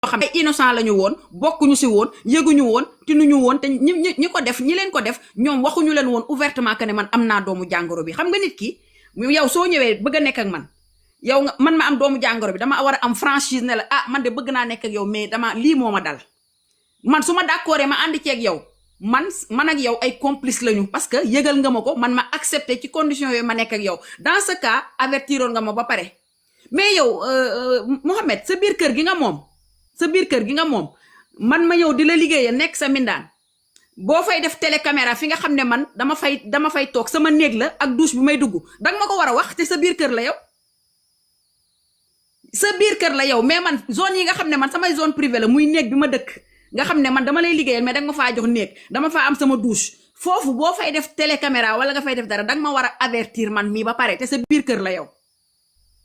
xam ne innocent la ñu woon bokkuñu si woon yëguñu woon tinuñu woon te ñi ko def ñi leen ko def ñoom waxuñu leen woon ouvertement que ne man am naa doomu jàngoro bi xam nga nit ki yow soo ñëwee bëgg a nekk ak man yow nga man ma am doomu jàngoro bi dama war a am franchise ne la ah man de bëgg naa nekk ak yow mais dama lii moo ma dal man su ma d'accordé ma ànd ceeg yow man ak yow ay complice lañu parce que yëgal nga ma ko man ma accepté ci condition yooyu ma nekk ak yow dans ce cas avertiroon nga ma ba pare mais yow Mohamed sa biir kër gi nga moom man ma yow di la liggéeyee nekk sa mindaan boo fay def télécaméra fi nga xam ne man dama fay toog sama néeg la ak douche bi may dugg danga ma ko war a wax te sa biir kër la yow mais man zone yi nga xam ne man samay zone privée la muy néeg bi ma dëkk nga xam ne man dama lay liggéeyal mais danga ma faa jox néeg dama faa am sama douche foofu boo fay def télécaméra wala nga fay def dara danga ma war a avertir man mii ba pare te sa biir kër la yow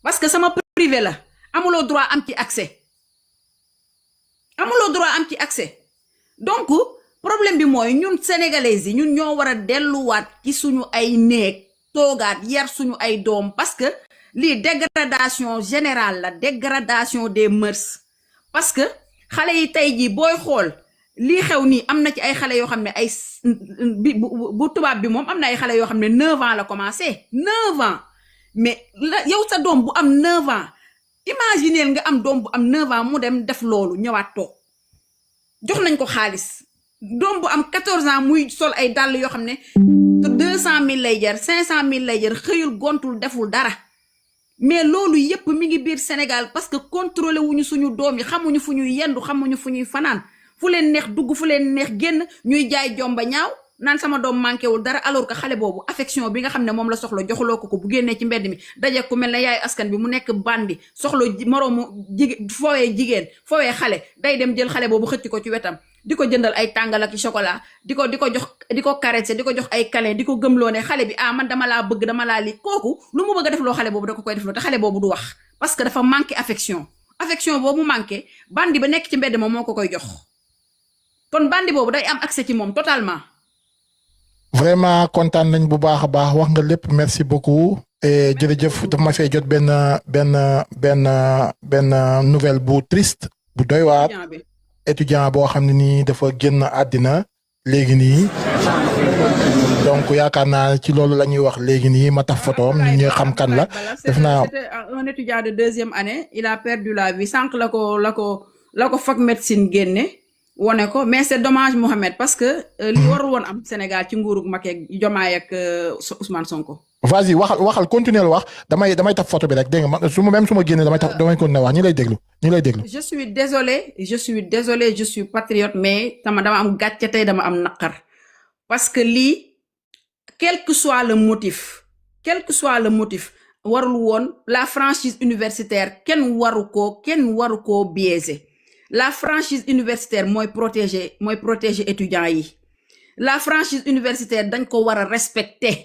parce que sama privé la amuloo droit am ci accès donc problème bi mooy ñun sénégalais yi ñun ñoo war a delluwaat ci suñu ay néeg toogaat yar suñu ay doom parce que lii dégradation générale la dégradation des mœurs parce que xale yi tey jii booy xool lii xew nii am na ci ay xale yoo xam ne ay bu tubaab bi moom am na ay xale yoo xam ne 9 ans la commencé 9 ans mais yow sa doom bu am 9 ans imagineel nga am doom bu am 9 ans mu dem def loolu ñëwaat toog jox nañ ko xaalis doom bu am 14 ans muy sol ay dàll yoo xam ne 200 000 lay jar 500 000 lay jar xëyul gontul deful dara mais loolu yépp mi ngi biir Sénégal parce que contrôlé wuñu suñu doom yi xamuñu fu ñuy yendu xamuñu fu ñuy fanaan fu leen neex dugg fu leen neex génn ñuy jaay jomba ñaaw naan sama doom manqué wul dara alors que xale boobu affection bi nga xam ne moom la soxla joxuloo ko bu génnee ci mbedd mi daje ku mel ne yaay askan bi mu nekk bandi soxla moroomu fowee jigéen fowee xale day dem jël xale boobu xëcc ko ci wetam di ko jëndal ay tàngal ak chocolat di ko jox di ko caresser di ko jox ay câlin di ko gëmloo ne xale bi man dama laa bëgg dama laa lii kooku lu mu bëgg a def loo xale boobu da ko koy def loo te xale boobu du wax parce que dafa manqué affection boobu manqué bandi ba nekk ci mbedd moom moo ko koy jox kon bandi boobu day am accès ci moom totalement. vraiment kontaan nañ bu baax a baax wax nga lépp merci beaucoup et jërëjëf dafa ma fee jot benn nouvelle bu triste bu doy waar étudiant boo xam ne nii dafa génn àddina léegi nii donc yaakaar naa ci loolu la ñuy wax léegi nii ma taf photoom nit ñi xam kan la def naa un étudiant de 2e année il a perdu la vie sànq la ko fac médecine génne wone ko mais c'est dommage Mohamed parce que li warul woon am Sénégal ci nguurug Macky ak Diomaye ak Ousmane Sonko. vas-y waxal continuer wax damay taf photo bi rek dégg nga su ma génnee damay continuer wax ñi lay déglu. je suis désolé je suis patriote mais dama am gàcce tey dama am naqar parce que lii quel que soit le motif warul woon la franchise universitaire kenn waru koo biaiser. La franchise universitaire mooy protéger étudiants yi la franchise universitaire dañ ko war a respecter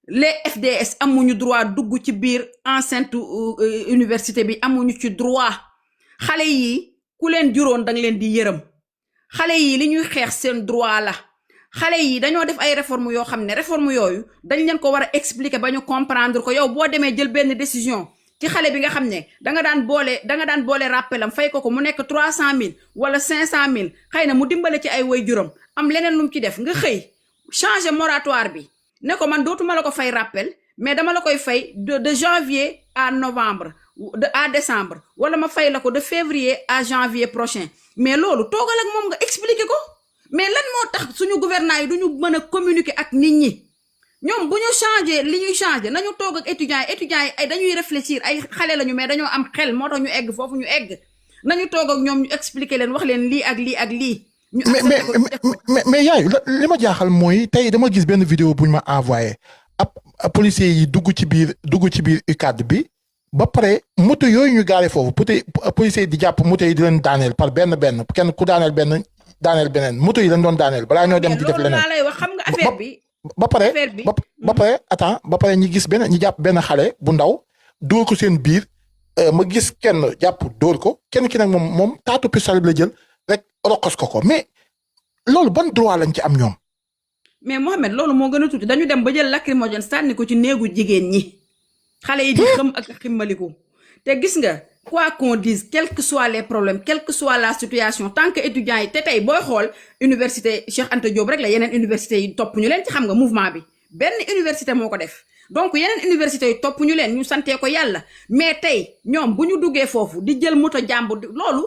les FDS amuñu droit dugg ci biir enceinte université bi amuñu ci droit xale yi ku leen juróon danga leen di yërëm xale yi li ñuy xeex seen droit la xale yi dañoo def ay réformes yoo xam ne réforme yooyu dañ leen ko war a expliquer ba ñu comprendre ko yow boo demee jël benn décision ci xale bi nga xam ne danga daan boole rappelam fay ko mu nekk 300 000 wala 500 000 xëy na mu dimbale ci ay waajuram am leneen lu mu ci def nga xëy changer moratoire bi ne ko man dootuma la ko fay rappel mais dama la koy fay de janvier à novembre à décembre wala ma fay la ko de février à janvier prochain mais loolu toogal ak moom nga expliquer ko mais lan moo tax suñu gouvernement yi duñu mën a communiquer ak nit ñi. ñoom bu ñu changé li ñuy changé nañu toog ak étudiants yi ay dañuy réfléchir ay xale lañu mais dañoo am xel moo tax ñu egg foofu ñu egg nañu toog ak ñoom ñu expliquer leen wax leen lii ak lii ak lii. mais yaay li ma jaaxal mooy tey dama gis benn vidéo bu ñu ma envoyé ab policiers yi dugg ci biir UCAD bi ba pare moto yooyu ñu gaare foofu policiers yi di jàpp moto yi di leen daaneel par benn kenn ku daaneel beneen moto yi lañ doon daaneel balaa ñoo dem di def leneen. loolu laa lay wax xam nga affaire bi. ba pare ñi jàpp benn xale bu ndaw dóor ko seen biir ma gis kenn jàpp dóor ko kenn ki nag moom taatu pistolet bi la jël rek roqos ko mais loolu ban droit lañ ci am ñoom. mais Mohamed loolu moo gën a tuuti dañu dem ba jël lacrymogène sànni ko ci néegu jigéen ñi xale yi di xëm ak ximmaliku te gis nga quoi qu'on dise quels que soient les problèmes quelle que soit la situation tant que étudiants yi te tey booy xool université Cheikh Anta Diop rek la yeneen université yi topp ñu leen ci xam nga mouvement bi benn université moo ko def donc yeneen université yi topp ñu leen ñu santee ko yàlla mais tey ñoom bu ñu duggee foofu di jël moto jàmbur loolu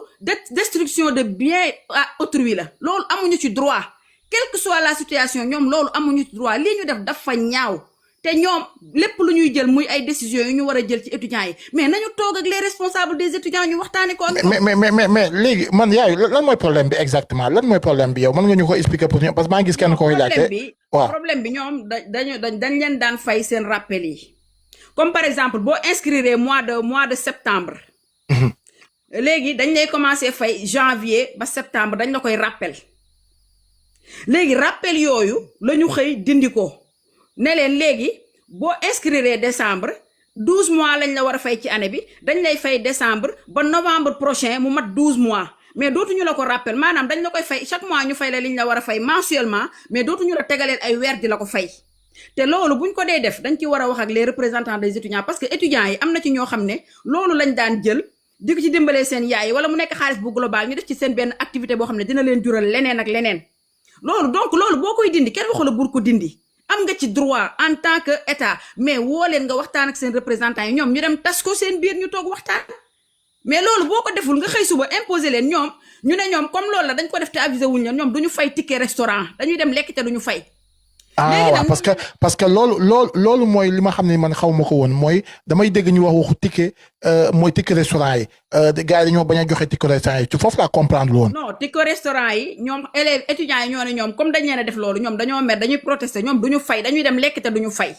destruction de biens à autrui la loolu amuñu ci droit quelle que soit la situation ñoom loolu amuñu ci droit lii ñu def dafa ñaaw te ñoom lépp lu ñuy jël muy ay décisions yu ñu war a jël ci étudiants yi mais nañu toog ak les responsables des étudiants ñu waxtaanee ko ak mais léegi man yaay lan mooy problème bi exactement lan mooy problème bi yow mën nga ñu ko expliquer pour ñu parce que maa ngi gis kenn koy laajte waaw problème bi ñoom dañ leen daan fay seen rappel yi comme par exemple boo inscrire mois de septembre léegi dañ lay commencer fay janvier ba septembre dañ la koy rappel léegi rappel yooyu la ñu xëy dindi ko ne leen léegi boo inscrire décembre 12 mois lañ la war a fay ci année bi dañ lay fay décembre ba novembre prochain mu mat 12 mois mais dootuñu la ko rappel maanaam dañ la koy fay chaque mois ñu fay la liñ la war a fay mensuellement mais dootuñu la tegaleel ay weer di la ko fay te loolu buñ ko dee def dañ ci war a wax ak les représentants des étudiants parce que étudiants yi am na ci ñoo xam ne loolu lañ daan jël di ko ci dimbalee seen yaay wala mu nekk xaalis bu global ñu def ci seen benn activité boo xam ne dina leen jural leneen ak leneen loolu donc loolu boo koy dindi kenn waxu la bur ko dindi am nga ci droit en tant que état mais woo leen nga waxtaan ak seen représentants yi ñoom ñu dem tas ko seen biir ñu toog waxtaan mais loolu boo ko deful nga xëy suba imposer leen ñoom ñu ne ñoom comme loolu la dañ ko def te avisé wuñ leen ñoom duñu fay ticket restaurant dañuy dem lekk te duñu fay. waaw parce que loolu mooy li ma xam ne man xaw ma ko woon mooy damay dégg ñu wax waxu ticket mooy ticket restaurant yi gars yi dañoo bañ a joxe ticket restaurant yi ci foofu laa comprendre loon non ticket restaurant yi ñoom élèves étudiants yi ñoo ne ñoom comme dañ leen a def loolu ñoom dañoo mer dañuy protester ñoom duñu fay dañuy dem lekk te duñu fay.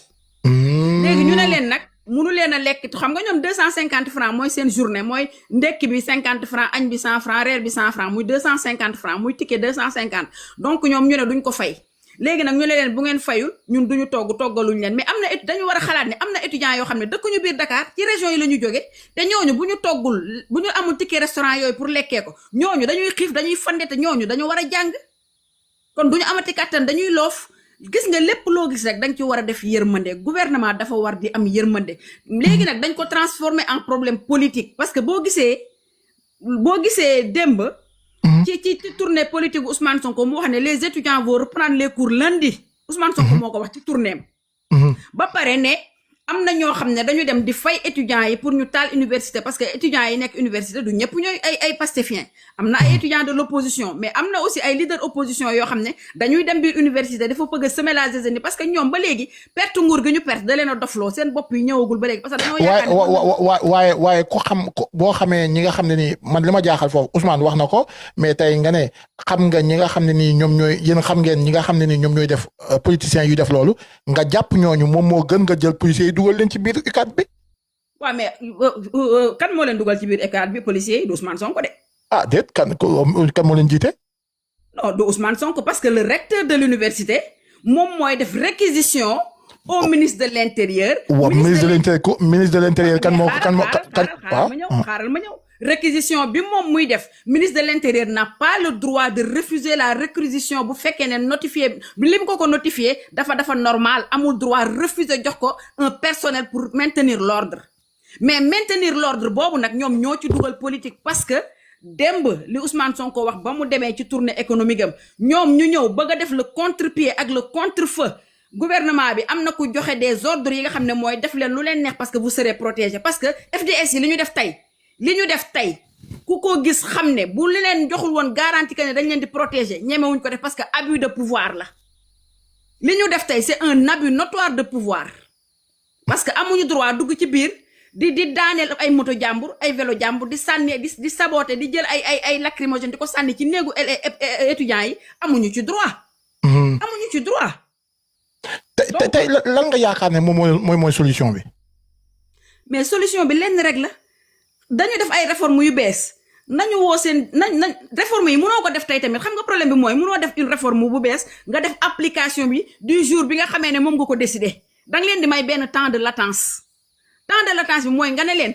léegi ñu ne leen nag munu leen a lekk xam nga ñoom 250 francs mooy seen journée mooy ndekki bi 50 francs añ bi 100 francs reer bi 100 francs muy 250 francs muy ticket 250 donc ñoom ñu ne duñ ko fay. léegi nag ñu ne leen bu ngeen fayul ñun duñu toggaluñ leen mais am na dañu war a xalaat ne am na étudiants yoo xam ne dëkkuñu biir Dakar ci région yi la ñu jóge te ñooñu bu ñu amul ticket restaurant yooyu pour lekkee ko ñooñu dañuy xiif dañuy fande te ñooñu dañu war a jàng kon duñu amati kàttan dañuy loof gis nga lépp loo gis rek dañ ci war a def yërmande gouvernement dafa war di am yërmande léegi nag dañ ko transformer en problème politique parce que boo gisee démb ci tournée politique Ousmane Sonko mu wax ne les étudiants vont reprendre les cours lundi Ousmane Sonko moo ko wax ci tournée ba pare ne am na ñoo xam ne dañu dem di fay étudiants yi pour ñu taal université parce que étudiants yi nekk université du ñëpp ñooy ay pastefiens am na ay étudiants de l'opposition mais am na aussi ay leader opposition yoo xam ne dañuy dem biir université dafa bëgg a semer la zizanie parce que ñoom ba léegi perte nguur gi ñu perte da leen a dofloo seen bopp yi ñëwagul ba léegi parce que dañoo yaakaar waaye ku xam boo xamee ñi nga xam ne nii man li ma jaaxal foofu Ousmane wax na ko mais tey nga ne xam nga ñi nga xam ne nii ñoom ñooy yéen xam ngeen ñi nga xam ne nii ñoom ñooy def politiciens yu def loolu nga jàpp ñooñu moom moo gën nga jël policiers yi dugal leen ci biir UCAD bi. waaw mais kan moo leen dugal ci biir UCAD bi policiers yi du Ousmane Sonko de. ah déet kan moo leen jiite. non du Ousmane Sonko parce que le recteur de l'université moom mooy def réquisition au ministre de l'intérieur. waaw ministre de l'intérieur kan moo xaaral ma ñëw. réquisition bi moom muy def ministre de l'intérieur n'a pas le droit de refuser la réquisition bu fekkee ne notifié li mu ko notifié dafa normal amul droit refuser jox ko un personnel pour maintenir l'ordre mais maintenir l'ordre boobu nag ñoom ñoo ci dugal politique parce que démb li Ousmane Sonko wax ba mu demee ci tournée économique am ñoom ñu ñëw bëgg a def le contre-pied ak le contre-feu gouvernement bi am na ku joxe des ordres yi nga xam ne mooy def leen lu leen neex parce que vous serez protégé parce que FDS yi li ñu def tey ku ko gis xam ne bu leen joxul woon garantie que ne dañ leen di protéger ñemewuñ ko def parce que abus de pouvoir la li ñu def tey c'est un abus notoire de pouvoir parce que amuñu droit dugg ci biir di daaneel ay moto jàmbur ay vélo jàmbur di sànni di saboter di jël ay lacrymogène di ko sànni ci néegu étudiants yi amuñu ci droit. amuñu ci droit. tey lan nga yaakaar ne moom mooy solution bi. mais solution bi lenn rek la. dañu def ay réformes yu bees nañu woo seen nañ réforme yi mënoo ko def tey tamit xam nga problème bi mooy mënoo def une réforme bu bees nga def application bi du jour bi nga xamee ne moom nga ko décider danga leen di may benn temps de latence bi mooy nga ne leen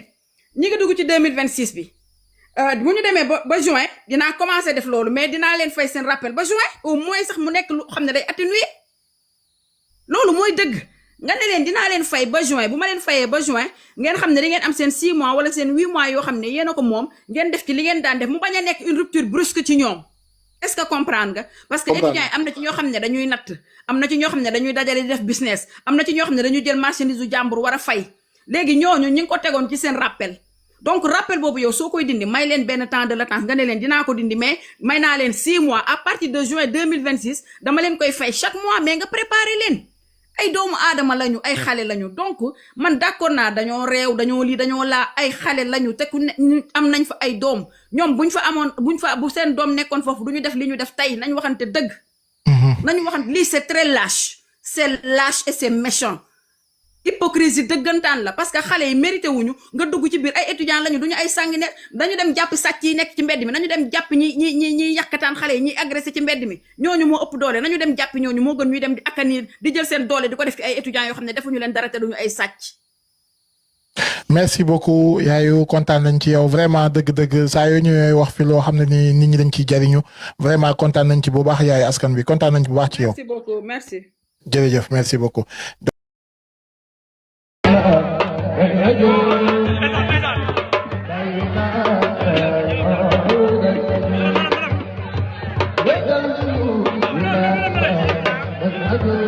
ñi ngi dugg ci 2026 bi bu ñu demee ba juin dinaa commencer def loolu mais dinaa leen fay seen rappel ba juin au moins sax mu nekk lu xam ne day atténuer loolu mooy dëgg nga ne leen dinaa leen fay ba juin bu ma leen fayee ba juin ngeen xam ne da ngeen am seen 6 mois wala seen 8 mois yoo xam ne yéen a ko moom ngeen def ci li ngeen daan def mu bañ a nekk une rupture brusque ci ñoom est-ce que comprendre nga parce que étudiants yi am na ci ñoo xam ne dañuy natt am na ci ñoo xam ne dañuy dajale di def business am na ci ñoo xam ne dañuy jël marchandise u jàmbur war a fay léegi ñooñu ñi ngi ko tegoon ci seen rappel donc rappel boobu yow soo koy dindi may leen benn temps de latence nga ne leen dinaa ko dindi mais may naa leen 6 mois à partir de juin 2026 dama leen koy fay chaque mois mais nga préparer leen ay doomu aadama lañu ay xale lañu donc man d'accord naa dañoo réew dañoo lii dañoo laa ay xale lañu te ku ne am nañ fa ay doom ñoom buñ fa bu seen doom nekkoon foofu du ñu def li ñu def tey nañ waxante dëgg nañu waxante lii c'est très lâche et c'est méchant hypocrisie dëggantaan la parce que xale yi mérité wuñu nga dugg ci biir ay étudiants lañu duñu ay sanguinaire dañu dem jàpp sàcc yi nekk ci mbedd mi nañu dem jàpp ñi yàkkataan xale yi ñiy agressé ci mbedd mi ñooñu moo ëpp doole nañu dem jàpp ñooñu moo gën ñuy dem di akkanir di jël seen doole di ko def ci ay étudiants yoo xam ne defuñu leen dara te duñu ay sàcc. merci beaucoup yaayu kontaan nañ ci yow vraiment dëgg-dëgg saa yoo ñëwee wax fi loo xam ne ni nit ñi dañ ciy jariñu vraiment kontaan nañ ci bu baax yaayu askan bi kontaan nañ ci bu baax ci yow. merci beaucoup merci. jërëjëf merci beaucoup. Thank you.